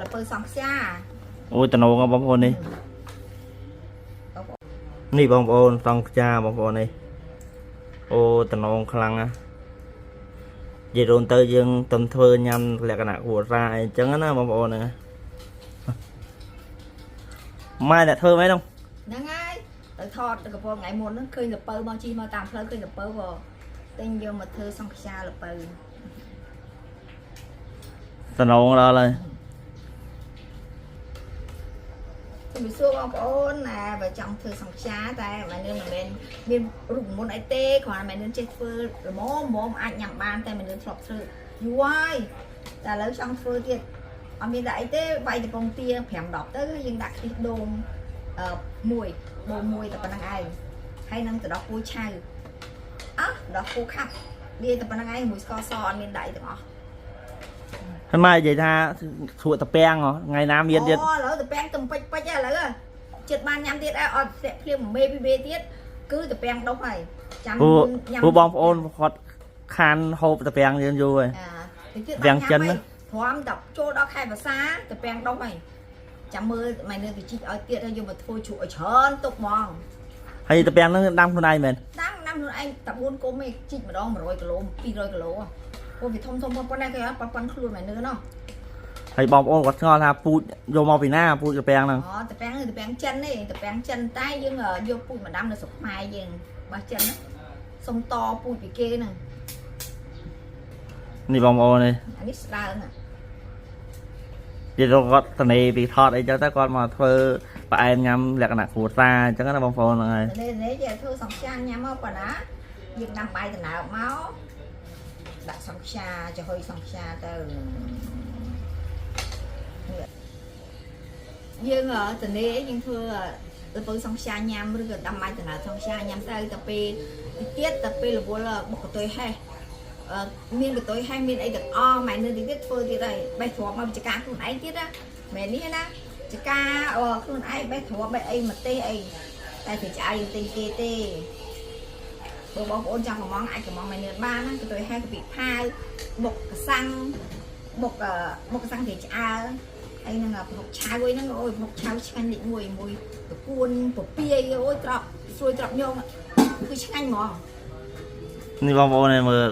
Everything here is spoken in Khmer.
ល្ពៅសង្ខ្យា អូយតំណងបងប្អូននេះនេះបងប្អូនសង្ខ្យាបងប្អូននេះអូតំណងខ្លាំងណាស់និយាយរួមទៅយើងទំធ្វើញ៉ាំលក្ខណៈគ្រួសារអីចឹងណាបងប្អូនហ្នឹងម៉ែអ្នកធ្វើមែននោះ ហ្នឹងហើយទៅថតទៅកំពតថ្ងៃមុនហ្នឹងឃើញល្ពៅមកជិះមកតាមផ្លូវឃើញល្ពៅក៏ទិញយកមកធ្វើសង្ខ្យាល្ពៅ តំណងដល់ហើយ ជំរាបសួរបងប្អូនណាបើចង់ធ្វើសង្ខ្យាតែម៉ែនឿនមិនមែនមានរូបមន្តអីទេគ្រាន់តែម៉ែនឿនចេះធ្វើល្មមល្មមអាចញ៉ាំបានតែម៉ែនឿនធ្លាប់ធ្វើយូរហើយតែឥឡូវចង់ធ្វើទៀតអត់មានដាក់អីទេវាយតពងទា5 10ទៅយើងដាក់ខ្ទិះដូងអឺមួយដូងមួយតែប៉ុណ្្នឹងឯងហើយនឹងទៅដល់ពូឆៅអោះដល់ពូខាប់លាយតែប៉ុណ្្នឹងឯងមួយស្ករសអត់មានដាក់អីទាំងអស់ ហើយម៉ែនិយាយថាជ្រក់តាពាំងហ៎ថ្ងៃណាមានទៀត អូឥឡូវតាពាំងទំពេចពេចឥឡូវចិត្តបានញ៉ាំទៀតអត់ស្ទាក់ភ្លៀងមួយមេពីរមេទៀតគឺតាពាំងដុះហើយចាំ ព្រោះ ញ៉ាំ ព្រោះបងប្អូនគាត់ខានហូបតាពាំងយើងយូរហើយ អាទៀត ពាំងចិនណា ព្រមតែចូលដល់ខែភាសាតាពាំងដុះហើយចាំមើលម៉ែនៅទៅជីកឲ្យទៀតហើយយកមកធ្វើជ្រក់ឲ្យច្រើនទុកហ្មង ហើយតាពាំងហ្នឹងដាំខ្លួនឯងមែន ដាំដាំខ្លួនឯងតែ4គុំឯងជីកម្ដង100គីឡូ200គីឡូព្រោះវាធំធំប៉ុណ្ណេះគេអត់ប៉ុណ្ណខ្លួនម៉ែនឿណោះ ហើយបងប្អូនគាត់ឆ្ងល់ថាពូជយកមកពីណាពូជតាពាំងហ្នឹង អូតាពាំងតាពាំងចិនទេតាពាំងចិនតែយើងយកពូជមកដាំនៅស្រុកខ្មែរយើងបើចិនណាសុំតពូជពីគេហ្នឹង នេះបងប្អូននេះ អានេះស្ដើង និយាយទៅគាត់តនេពីថតអីចឹងទៅគាត់មកធ្វើផ្អែមញ៉ាំលក្ខណៈគ្រួសារអញ្ចឹងណាបងប្អូនហ្នឹងហើយ នេះនេះចេះធ្វើសង្ខ្យាញ៉ាំមកប៉ុណ្ណាយើងដាំបាយដំណើបមកដាក់សង្ខ្យាចំហុយសង្ខ្យាទៅយើងតនេយើងធ្វើល្ពៅសង្ខ្យាញ៉ាំឬក៏ដាំបាយដំណើបសង្ខ្យាញ៉ាំទៅតែពេលទៀតតែពេលរវល់បុកកតុយហេះមានកតុយហេះមានអីទាំងអស់ម៉ែនៅទីទៀតធ្វើទៀតហើយបេះទ្រាប់មកវិចការខ្លួនឯងទៀតណាមែននេះណាចការខ្លួនឯងបេះទ្រាប់បេះអីមកទេអី តែទៅឆ្អៅយើងទិញគេទេបើបងប្អូនចង់កំងអាចកំងមិននឿនបានណាក៏ទៅហែកពីផាវបុកកសាំងបុកបុកកសាំងត្រីឆ្អើហើយនឹងប្រហុកឆៅអីហ្នឹងអូយប្រហុកឆៅឆ្ងាញ់លេខ1មួយតកួនពពាយអូយត្រប់ស្រួយត្រប់ញងគឺឆ្ងាញ់ហ្មង នេះបងប្អូននេះមើល